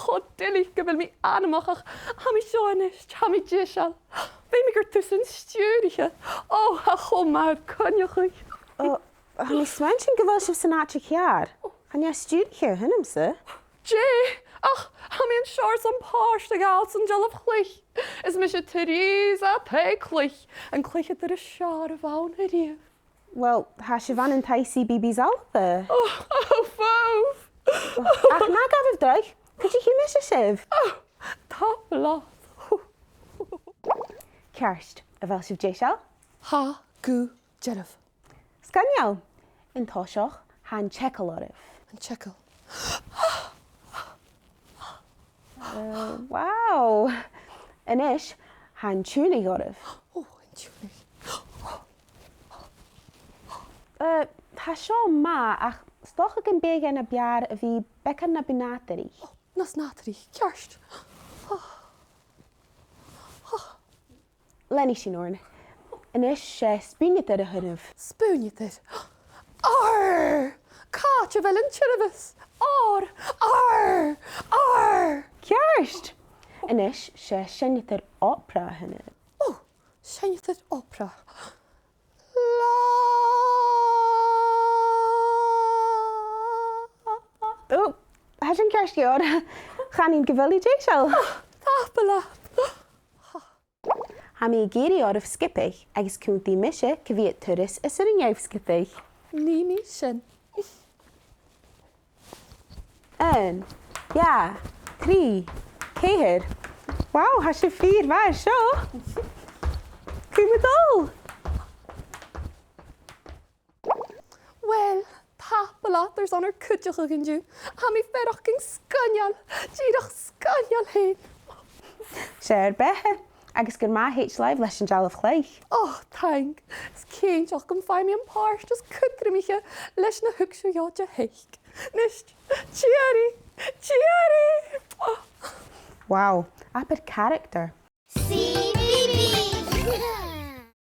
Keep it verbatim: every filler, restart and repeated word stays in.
cho duilich gu bheil mi anmoch, ach tha mi seo a-nis, tha mi deiseil. Feumaidh gur tusa an stiùiriche. Ò, tha e cho math coinneachadh. Ò, tha mi a' smaointinn gu bheil sibh san àite ceàrr. Chan e stiùiriche a th' annamsa. Dè? Ach tha mi an seòrsa pàirt a ghabhail san dealbh-chluich. Is mise Theresa Taigh-cluich, an cluicheadair as fheàrr a bh' ann a-riamh. Well, tha sibh ann an taigh C B eBay Alba. Ò, ò, wow! Ach na gabhaibh dragh, cuidichidh mise sibh. Ò, tapadh leat. Ceart, a bheil sibh deiseil? Tha gu dearbh. Sgoinneil. An toiseach, tha an t-eagal oirbh. An t-eagal. Uh, wow. A-nis, tha an t-siùbhlach oirbh. Ò, an t-siùbhlach. Uh, tha seo math, ach 's dòcha gum biodh e na b' fheàrr a bhith beagan na bu nàdarrach. Ò, nas nàdarrach, ceart. Leanaidh sinn oirnn. A-nis, 's e spùinneadair a th' annaibh. Spùinneadair. Arr! Càit a bheil an t-seirbheis? Arr! Arr! Arr! Ceart! A-nis, 's e seinneadair opera a th' annaibh. Ò, seinneadair opera. La. Ò, tha sin ceart gu leòr. Chanainn gu bheil thu deiseil. Tapadh leat. Tha mi ag iarraidh oirbh sgiobaidh agus cunntaidh mise cia mheud turas as urrainn dhuibh sgiobaidh. Nì mi sin. Aon, dhà, trì, ceithir. Wow, tha sibh fìor mhath air seo. Cumaibh a' dol. Uill, tapadh leat airson ar cuideachadh an-diugh. Tha mi a' faireachdainn sgoinneil, dìreach sgoinneil fhèin. 'S e ur beatha, agus gur math a thèid leibh leis an dealbh-chluich. Ò, taing. Is cinnteach gum faigh mi am pàirt as cudromaiche leis na thuigse dhomh de thaic. Nis, tìoraidh, tìoraidh! Wow, abair character.